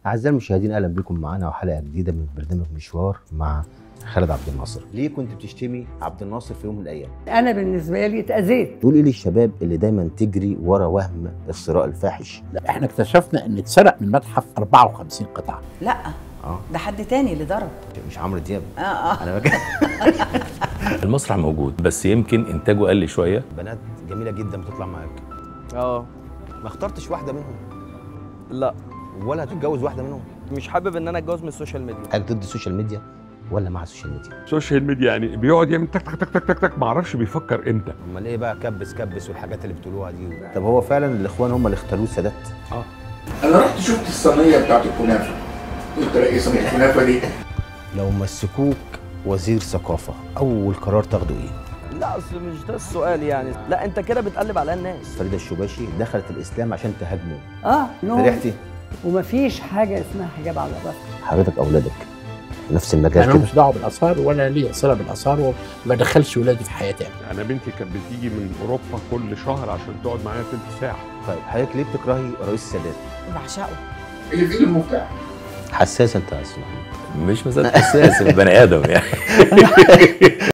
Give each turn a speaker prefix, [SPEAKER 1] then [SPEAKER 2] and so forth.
[SPEAKER 1] أعزائي المشاهدين، أهلا بكم معانا وحلقة جديدة من برنامج مشوار مع خالد عبد الناصر. ليه كنت بتشتمي عبد الناصر في يوم من الأيام؟
[SPEAKER 2] أنا بالنسبة لي اتأذيت.
[SPEAKER 1] تقول إيه للشباب اللي دايما تجري ورا وهم الثراء الفاحش؟
[SPEAKER 3] لا، إحنا اكتشفنا إن اتسرق من المتحف 54 قطعة.
[SPEAKER 4] لا ده حد تاني اللي ضرب،
[SPEAKER 1] مش عمرو دياب. أنا
[SPEAKER 5] المسرح موجود بس يمكن إنتاجه قل شوية.
[SPEAKER 1] بنات جميلة جدا بتطلع معاك. ما اخترتش واحدة منهم؟
[SPEAKER 6] لا.
[SPEAKER 1] ولا هتتجوز واحدة منهم؟
[SPEAKER 6] مش حابب ان انا اتجوز من ال social media.
[SPEAKER 1] حضرتك ضد ال social media ولا مع ال social media؟
[SPEAKER 7] ال social media يعني بيقعد يعمل تك تك تك تك تك، ما اعرفش بيفكر امتى.
[SPEAKER 1] امال ايه بقى كبس كبس والحاجات اللي بتقولوها دي؟ طب هو فعلا الاخوان هم اللي اختاروه السادات؟
[SPEAKER 8] انا رحت شفت الصينية بتاعت الكنافه، قلت ايه صينية الكنافه دي؟
[SPEAKER 1] لو مسكوك وزير ثقافة اول قرار تاخده ايه؟
[SPEAKER 6] لا اصل مش ده السؤال يعني، لا انت كده بتقلب على الناس.
[SPEAKER 1] فريدة الشوباشي دخلت الاسلام عشان تهاجمه.
[SPEAKER 2] فرحتي؟ ومفيش حاجة اسمها حجاب على الراس.
[SPEAKER 1] حضرتك اولادك نفس المجال
[SPEAKER 3] انا
[SPEAKER 1] كده؟
[SPEAKER 3] مش دعوه بالاثار ولا لي صله بالاثار وما دخلش ولادي في حياتي.
[SPEAKER 7] انا بنتي كانت بتيجي من اوروبا كل شهر عشان تقعد معايا تلت ساعة.
[SPEAKER 1] طيب حضرتك ليه بتكرهي رئيس السادات؟
[SPEAKER 4] بعشقه.
[SPEAKER 8] اللي في ايده المفتاح.
[SPEAKER 1] حساس انت يا استاذ محمود؟
[SPEAKER 5] مش مسألة حساس، البني آدم يعني.